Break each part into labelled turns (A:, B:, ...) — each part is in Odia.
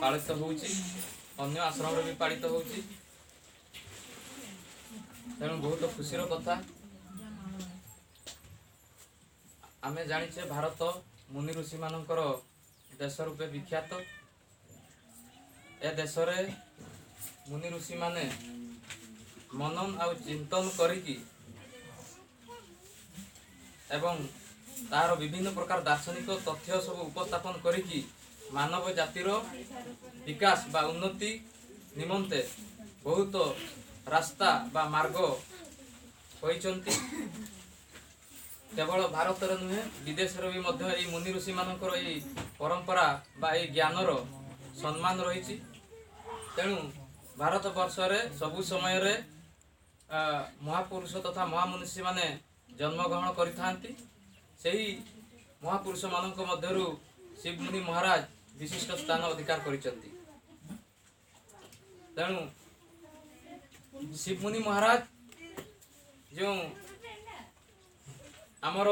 A: ପାଳିତ ହେଉଛି, ଅନ୍ୟ ଆଶ୍ରମରେ ବି ପାଳିତ ହେଉଛି। ତେଣୁ ବହୁତ ଖୁସିର କଥା। ଆମେ ଜାଣିଛେ ଭାରତ ମୁନି ଋଷିମାନଙ୍କର ଦେଶ ରୂପେ ବିଖ୍ୟାତ। ଏ ଦେଶରେ ମୁନି ଋଷିମାନେ ମନନ ଆଉ ଚିନ୍ତନ କରିକି ଏବଂ ତାର ବିଭିନ୍ନ ପ୍ରକାର ଦାର୍ଶନିକ ତଥ୍ୟ ସବୁ ଉପସ୍ଥାପନ କରିକି ମାନବ ଜାତିର ବିକାଶ ବା ଉନ୍ନତି ନିମନ୍ତେ ବହୁତ ରାସ୍ତା ବା ମାର୍ଗ କହିଛନ୍ତି। କେବଳ ଭାରତରେ ନୁହେଁ, ବିଦେଶରେ ବି ମଧ୍ୟ ଏଇ ମୁନି ଋଷିମାନଙ୍କର ଏଇ ପରମ୍ପରା ବା ଏଇ ଜ୍ଞାନର ସମ୍ମାନ ରହିଛି। ତେଣୁ ଭାରତ ବର୍ଷରେ ସବୁ ସମୟରେ ମହାପୁରୁଷ ତଥା ମହାମନୀଷୀମାନେ ଜନ୍ମଗ୍ରହଣ କରିଥାନ୍ତି। ସେହି ମହାପୁରୁଷମାନଙ୍କ ମଧ୍ୟରୁ ଶିବମୁନି ମହାରାଜ ବିଶିଷ୍ଟ ସ୍ଥାନ ଅଧିକାର କରିଛନ୍ତି। ତେଣୁ ଶିବମୁନି ମହାରାଜ ଯେଉଁ ଆମର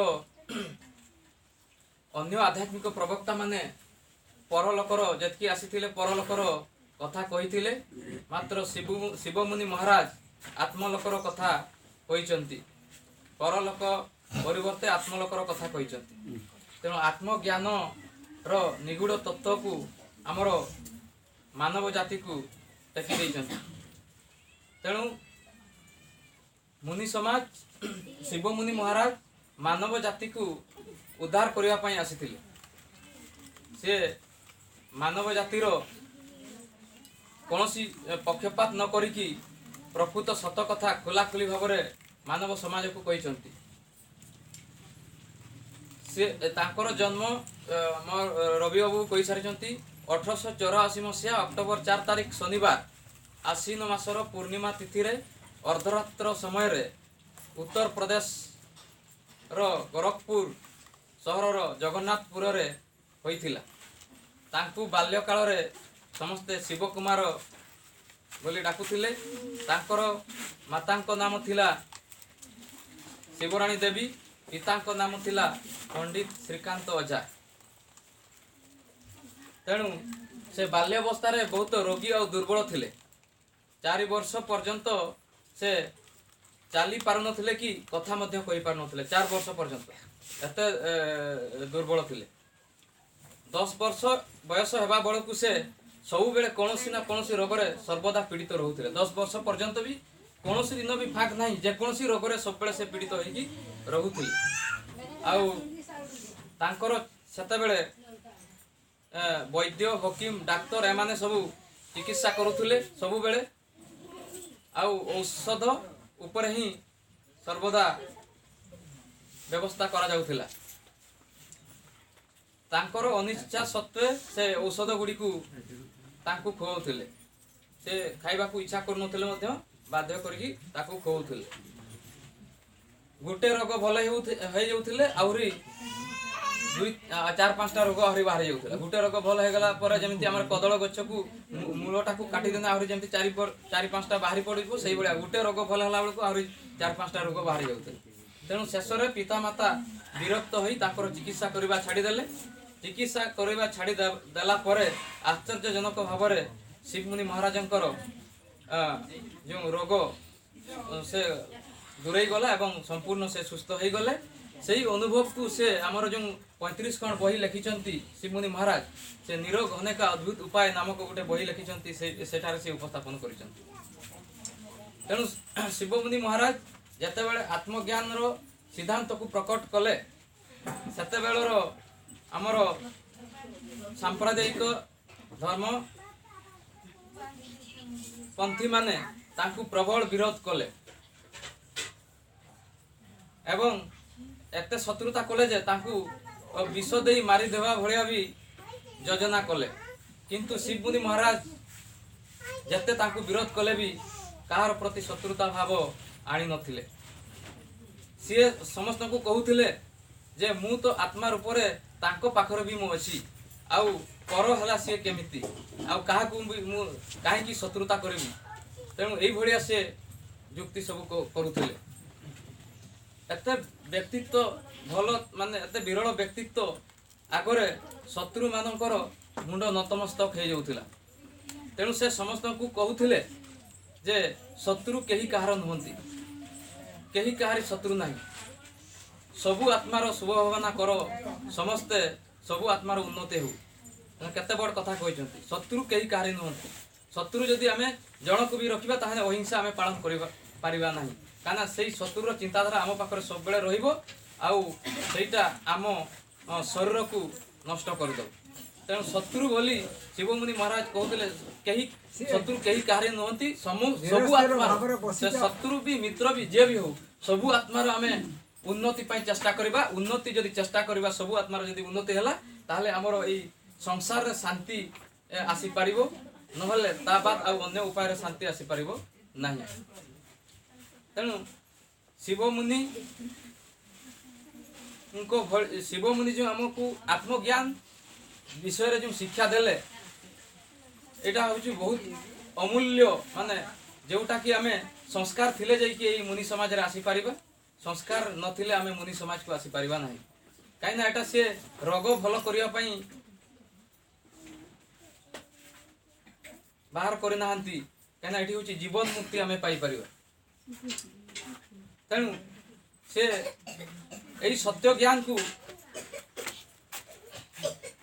A: ଅନ୍ୟ ଆଧ୍ୟାତ୍ମିକ ପ୍ରବକ୍ତା ମାନେ ପରଲୋକର ଯେତିକି ଆସିଥିଲେ ପରଲୋକର କଥା କହିଥିଲେ, ମାତ୍ର ଶିବମୁନି ମହାରାଜ ଆତ୍ମଲୋକର କଥା କହିଛନ୍ତି। ପରଲୋକ ପରିବର୍ତ୍ତେ ଆତ୍ମଲୋକର କଥା କହିଛନ୍ତି। ତେଣୁ ଆତ୍ମଜ୍ଞାନର ନିଗୂଢ଼ ତତ୍ତ୍ୱକୁ ଆମର ମାନବ ଜାତିକୁ ଟେକି ଦେଇଛନ୍ତି। ତେଣୁ ମୁନି ସମାଜ ଶିବମୁନି ମହାରାଜ ମାନବ ଜାତିକୁ ଉଦ୍ଧାର କରିବା ପାଇଁ ଆସିଥିଲେ। ସେ ମାନବ ଜାତିର କୌଣସି ପକ୍ଷପାତ ନ କରିକି ପ୍ରକୃତ ସତ କଥା ଖୋଲାଖୋଲି ଭାବରେ ମାନବ ସମାଜକୁ କହିଛନ୍ତି। ସେ ତାଙ୍କର ଜନ୍ମ ମୋ ରବି ବାବୁ କହିସାରିଛନ୍ତି, 1884 ମସିହା ଅକ୍ଟୋବର 4 ତାରିଖ ଶନିବାର ଆଶ୍ୱିନ ମାସର ପୂର୍ଣ୍ଣିମା ତିଥିରେ ଅର୍ଦ୍ଧରାତ୍ର ସମୟରେ ଉତ୍ତରପ୍ରଦେଶର ଗୋରଖପୁର ସହରର ଜଗନ୍ନାଥପୁରରେ ହୋଇଥିଲା। ତାଙ୍କୁ ବାଲ୍ୟକାଳରେ ସମସ୍ତେ ଶିବକୁମାର ବୋଲି ଡାକୁଥିଲେ। ତାଙ୍କର ମାତାଙ୍କ ନାମ ଥିଲା ଶିବରାଣୀ ଦେବୀ, ପିତାଙ୍କ ନାମ ଥିଲା ପଣ୍ଡିତ ଶ୍ରୀକାନ୍ତ ଓଝା। ତେଣୁ ସେ ବାଲ୍ୟାବସ୍ଥାରେ ବହୁତ ରୋଗୀ ଆଉ ଦୁର୍ବଳ ଥିଲେ। 4 ବର୍ଷ ପର୍ଯ୍ୟନ୍ତ ସେ ଚାଲି ପାରୁନଥିଲେ କି କଥା ମଧ୍ୟ କହିପାରୁନଥିଲେ। 4 ବର୍ଷ ପର୍ଯ୍ୟନ୍ତ ଏତେ ଦୁର୍ବଳ ଥିଲେ। 10 ବର୍ଷ ବୟସ ହେବା ବେଳକୁ ସେ ସବୁବେଳେ କୌଣସି ନା କୌଣସି ରୋଗରେ ସର୍ବଦା ପୀଡ଼ିତ ରହୁଥିଲେ। 10 ବର୍ଷ ପର୍ଯ୍ୟନ୍ତ ବି କୌଣସି ଦିନ ବି ଫାଙ୍କ ନାହିଁ, ଯେକୌଣସି ରୋଗରେ ସବୁବେଳେ ସେ ପୀଡ଼ିତ ହେଇକି ରହୁଥିଲେ। ଆଉ ତାଙ୍କର ସେତେବେଳେ ବୈଦ୍ୟ, ହକିମ, ଡାକ୍ତର ଏମାନେ ସବୁ ଚିକିତ୍ସା କରୁଥିଲେ ସବୁବେଳେ, ଆଉ ଔଷଧ ଉପରେ ହିଁ ସର୍ବଦା ବ୍ୟବସ୍ଥା କରାଯାଉଥିଲା। ତାଙ୍କର ଅନିଚ୍ଛା ସତ୍ତ୍ୱେ ସେ ଔଷଧ ଗୁଡ଼ିକୁ ତାଙ୍କୁ ଖୁଆଉଥିଲେ। ସେ ଖାଇବାକୁ ଇଚ୍ଛା କରୁନଥିଲେ ମଧ୍ୟ ବାଧ୍ୟ କରିକି ତାକୁ ଖୁଆଉଥିଲେ। ଗୋଟେ ରୋଗ ଭଲ ହେଇଯାଉଥିଲେ, ଆହୁରି 2 4 5ଟା ରୋଗ ଆହୁରି ବାହାରି ଯାଉଥିଲା। ଗୋଟେ ରୋଗ ଭଲ ହେଇଗଲା ପରେ ଯେମିତି ଆମର କଦଳ ଗଛକୁ ମୂଳଟାକୁ କାଟିଦେଲେ ଆହୁରି ଯେମିତି 4 5ଟା ବାହାରି ପଡ଼ିବ, ସେଇଭଳିଆ ଗୋଟେ ରୋଗ ଭଲ ହେଲା ବେଳକୁ ଆହୁରି 4 5ଟା ରୋଗ ବାହାରି ଯାଉଥିଲା। ତେଣୁ ଶେଷରେ ପିତାମାତା ବିରକ୍ତ ହୋଇ ତାଙ୍କର ଚିକିତ୍ସା କରିବା ଛାଡ଼ିଦେଲେ। ଚିକିତ୍ସା କରିବା ଛାଡ଼ି ଦେଲା ପରେ ଆଶ୍ଚର୍ଯ୍ୟଜନକ ଭାବରେ ଶିବମୁନି ମହାରାଜଙ୍କର ଯେଉଁ ରୋଗ ସେ ଦୂରେଇ ଗଲା ଏବଂ ସମ୍ପୂର୍ଣ୍ଣ ସେ ସୁସ୍ଥ ହେଇଗଲେ। ସେଇ ଅନୁଭବକୁ ସେ ଆମର ଯେଉଁ 35 ଖଣ୍ଡ ବହି ଲେଖିଛନ୍ତି ଶିବମୁନି ମହାରାଜ, ସେ ନିରୋଗ ଅନେକ ଅଦ୍ଭୁତ ଉପାୟ ନାମକ ଗୋଟେ ବହି ଲେଖିଛନ୍ତି, ସେଠାରେ ସେ ଉପସ୍ଥାପନ କରିଛନ୍ତି। ତେଣୁ ଶିବମୁନି ମହାରାଜ ଯେତେବେଳେ ଆତ୍ମଜ୍ଞାନର ସିଦ୍ଧାନ୍ତକୁ ପ୍ରକଟ କଲେ, ସେତେବେଳର ଆମର ସାମ୍ପ୍ରଦାୟିକ ଧର୍ମ ପନ୍ଥୀମାନେ ତାଙ୍କୁ ପ୍ରବଳ ବିରୋଧ କଲେ ଏବଂ ଏତେ ଶତ୍ରୁତା କଲେ ଯେ ତାଙ୍କୁ ବିଷ ଦେଇ ମାରିଦେବା ଭଳିଆ ବି ଯୋଜନା କଲେ। କିନ୍ତୁ ଶିବମୁନି ମହାରାଜ ଯେତେ ତାଙ୍କୁ ବିରୋଧ କଲେ ବି କାହାର ପ୍ରତି ଶତ୍ରୁତା ଭାବ ଆଣିନଥିଲେ। ସିଏ ସମସ୍ତଙ୍କୁ କହୁଥିଲେ ଯେ ମୁଁ ତ ଆତ୍ମା ରୂପରେ ତାଙ୍କ ପାଖରେ ବି ମୁଁ ଅଛି, ଆଉ ପର ହେଲା ସିଏ କେମିତି, ଆଉ କାହାକୁ ବି ମୁଁ କାହିଁକି ଶତ୍ରୁତା କରିବି। ତେଣୁ ଏଇଭଳିଆ ସେ ଯୁକ୍ତି ସବୁ କରୁଥିଲେ। ଏତେ ବ୍ୟକ୍ତିତ୍ୱ ଭଲ, ମାନେ ଏତେ ବିରଳ ବ୍ୟକ୍ତିତ୍ୱ ଆଗରେ ଶତ୍ରୁମାନଙ୍କର ମୁଣ୍ଡ ନତମସ୍ତକ ହେଇଯାଉଥିଲା। ତେଣୁ ସେ ସମସ୍ତଙ୍କୁ କହୁଥିଲେ ଯେ ଶତ୍ରୁ କେହି କାହାର ନୁହନ୍ତି, କେହି କାହାରି ଶତ୍ରୁ ନାହିଁ, ସବୁ ଆତ୍ମାର ଶୁଭ ଭାବନା କର, ସମସ୍ତେ ସବୁ ଆତ୍ମାର ଉନ୍ନତି ହେଉ। କେତେ ବଡ଼ କଥା କହିଛନ୍ତି, ଶତ୍ରୁ କେହି କାହାରି ନୁହନ୍ତି। ଶତ୍ରୁ ଯଦି ଆମେ ଜଣକୁ ବି ରଖିବା ତାହେଲେ ଅହିଂସା ଆମେ ପାଳନ କରିବା ପାରିବା ନାହିଁ, କାହିଁକିନା ସେଇ ଶତ୍ରୁର ଚିନ୍ତାଧାରା ଆମ ପାଖରେ ସବୁବେଳେ ରହିବ ଆଉ ସେଇଟା ଆମ ଶରୀରକୁ ନଷ୍ଟ କରିଦେବ। ତେଣୁ ଶତ୍ରୁ ବୋଲି ଶିବମୁନି ମହାରାଜ କହୁଥିଲେ କେହି ଶତ୍ରୁ କେହି କାହାରି ନୁହନ୍ତି, ସବୁ ଆତ୍ମାର, ସେ ଶତ୍ରୁ ବି ମିତ୍ର ବି ଯିଏ ବି ହଉ, ସବୁ ଆତ୍ମାର ଆମେ ଉନ୍ନତି ପାଇଁ ଚେଷ୍ଟା କରିବା। ଉନ୍ନତି ଯଦି ଚେଷ୍ଟା କରିବା, ସବୁ ଆତ୍ମାର ଯଦି ଉନ୍ନତି ହେଲା ତାହେଲେ ଆମର ଏଇ ସଂସାରରେ ଶାନ୍ତି ଆସିପାରିବ, ନହେଲେ ତା ବାଦ ଆଉ ଅନ୍ୟ ଉପାୟରେ ଶାନ୍ତି ଆସିପାରିବ ନାହିଁ। ତେଣୁ ଶିବମୁନି ଙ୍କ ଭଳି ଶିବମୁନି ଯେଉଁ ଆମକୁ ଆତ୍ମଜ୍ଞାନ ବିଷୟରେ ଯେଉଁ ଶିକ୍ଷା ଦେଲେ, ଏଇଟା ହେଉଛି ବହୁତ ଅମୂଲ୍ୟ, ମାନେ ଯେଉଁଟାକି ଆମେ ସଂସ୍କାର ଥିଲେ ଯାଇକି ଏଇ ମୁନି ସମାଜରେ ଆସିପାରିବା, ସଂସ୍କାର ନଥିଲେ ଆମେ ମୁନି ସମାଜକୁ ଆସିପାରିବା ନାହିଁ। କାହିଁକିନା ଏଇଟା ସିଏ ରୋଗ ଭଲ କରିବା ପାଇଁ ବାହାର କରିନାହାନ୍ତି, କାହିଁକିନା ଏଠି ହେଉଛି ଜୀବନ ମୁକ୍ତି ଆମେ ପାଇପାରିବା। ତେଣୁ ସେ ଏଇ ସତ୍ୟ ଜ୍ଞାନକୁ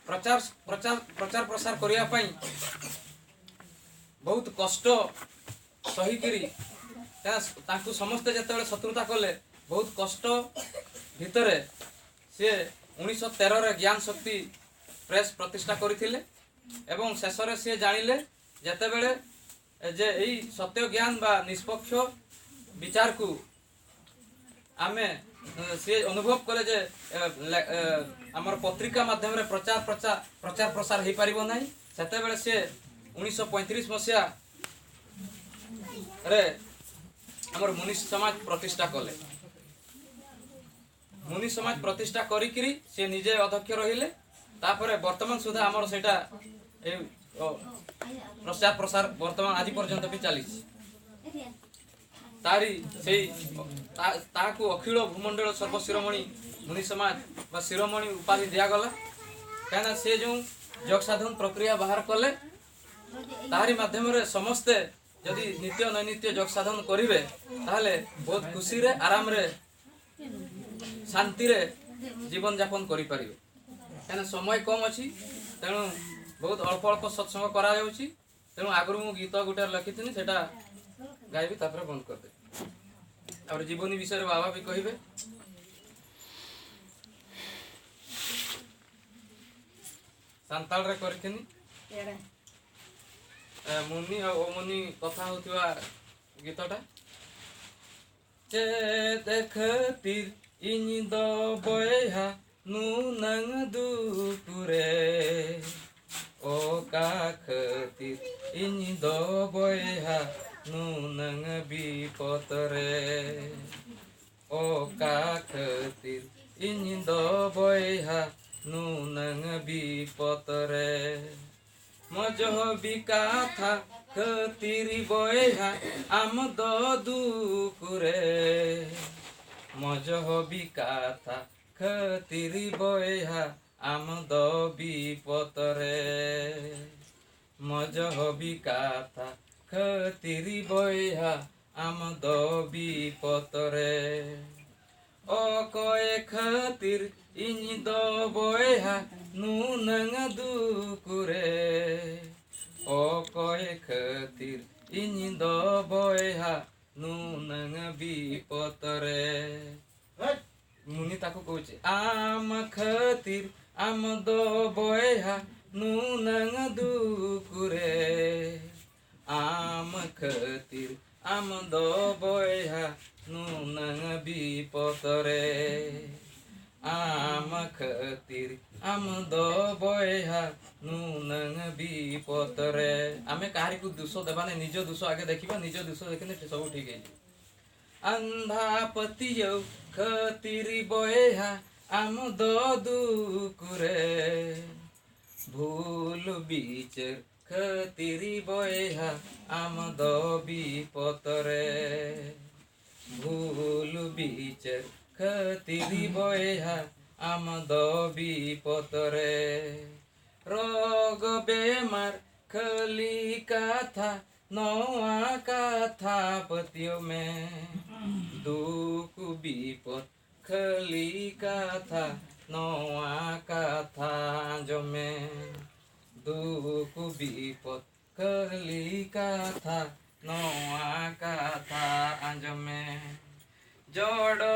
A: ପ୍ରଚାର ପ୍ରଚାର ପ୍ରଚାର ପ୍ରସାର କରିବା ପାଇଁ ବହୁତ କଷ୍ଟ ସହିକିରି ତାଙ୍କୁ ସମସ୍ତେ ଯେତେବେଳେ ଶତ୍ରୁତା କଲେ, ବହୁତ କଷ୍ଟ ଭିତରେ ସିଏ 1913ରେ ଜ୍ଞାନ ଶକ୍ତି ପ୍ରେସ୍ ପ୍ରତିଷ୍ଠା କରିଥିଲେ। ଏବଂ ଶେଷରେ ସିଏ ଜାଣିଲେ ଯେତେବେଳେ ଯେ ଏଇ ସତ୍ୟ ଜ୍ଞାନ ବା ନିଷ୍ପକ୍ଷ ବିଚାରକୁ ଆମେ ସିଏ ଅନୁଭବ କଲେ ଯେ ଆମର ପତ୍ରିକା ମାଧ୍ୟମରେ ପ୍ରଚାର ପ୍ରଚାର ପ୍ରଚାର ପ୍ରସାର ହେଇପାରିବ ନାହିଁ, ସେତେବେଳେ ସିଏ 1935 ମସିହାରେ ଆମର ମୁନି ସମାଜ ପ୍ରତିଷ୍ଠା କଲେ। ମୁନି ସମାଜ ପ୍ରତିଷ୍ଠା କରିକିରି ସେ ନିଜେ ଅଧ୍ୟକ୍ଷ ରହିଲେ। ତାପରେ ବର୍ତ୍ତମାନ ସୁଦ୍ଧା ଆମର ସେଇଟା ଏଇ ପ୍ରଚାର ପ୍ରସାର ବର୍ତ୍ତମାନ ଆଜି ପର୍ଯ୍ୟନ୍ତ ବି ଚାଲିଛି। ତାରି ସେଇ ତାହାକୁ ଅଖିଳ ଭୂମଣ୍ଡଳ ସର୍ବଶିରୋମଣି ମୁନି ସମାଜ ବା ଶିରୋମଣି ଉପାଧି ଦିଆଗଲା, କାହିଁକିନା ସେ ଯେଉଁ ଯୋଗ ସାଧନ ପ୍ରକ୍ରିୟା ବାହାର କଲେ ତାହାରି ମାଧ୍ୟମରେ ସମସ୍ତେ ଯଦି ନିତ୍ୟ ନୈନିତ୍ୟ ଯୋଗ ସାଧନ କରିବେ ତାହେଲେ ବହୁତ ଖୁସିରେ ଆରାମରେ ଶାନ୍ତିରେ ଜୀବନଯାପନ କରିପାରିବେ। କାହିଁକିନା ସମୟ କମ୍ ଅଛି, ତେଣୁ ବହୁତ ଅଳ୍ପ ଅଳ୍ପ ସତ୍ସଙ୍ଗ କରାଯାଉଛି। ତେଣୁ ଆଗରୁ ମୁଁ ଗୀତ ଗୋଟେ ଲେଖିଥିଲି, ସେଇଟା ଗାଇବି, ତାପରେ ବନ୍ଦ କରିଦେବି। ତାପରେ ଜୀବନୀ ବିଷୟରେ ବାବା ବି କହିବେ। ସାନ୍ତାଳରେ କରିଥିନି, ମୁନି ଆଉ ଅମୁନି କଥା ହଉଥିବା ଗୀତଟା। ଚେତ ଖତିର ଇନି ଦ ବୟହା নুনং দুপুরে ও কাখতির ইনি দো বয়হা নুনং বিপতরে ও কাখতির ইনি দো বয়হা নুনং বিপতরে মজহবি কাথা খতির বয়হা আম দো দুপুরে মজহবি কাথা খতির বয়হা আম দো বিপতরে মজহবি কাথা খতির বয়হা আম দো বিপতরে ও কয়ে খতির ইনি দো বয়হা নুনং দুকুরে ও কয়ে খতির ইনি দো বয়হা নুনং বিপতরে। মুনি তাকু কହୁଛି আম খতির আম দো বয়হা নুনং দুকুরে আম খতির আম দো বয়হা নুনং বিপতরে আম খতির আম দো বয়হা নুনং বিপতরে। ଆମେ କାହାରିକୁ ଦୋଷ ଦେବା ନାହିଁ, ନିଜ ଦୋଷ ଆଗେ ଦେଖିବା, ନିଜ ଦୋଷ ଦେଖିଲେ ସବୁ ଠିକ ହେଇଯିବ। ଅନ୍ଧା ପତିୟौ ଖତିର ବୟହା ଆମ ଦୋ ଦୁକୁରେ ଭୁଲ ବିଚର ଖତିର ବୟହା ଆମ ଦୋ ବିପତରେ ଭୁଲ ବିଚର ଖତିର ବୟହା ଆମ ଦୋ ବିପତରେ रोग बेमार खाली कथा नवा कथा पतियों में, दुख विपद खाली कथा नवा कथा आंजमे, दुख विपद खाली कथा नवा कथा आंजमे। जोड़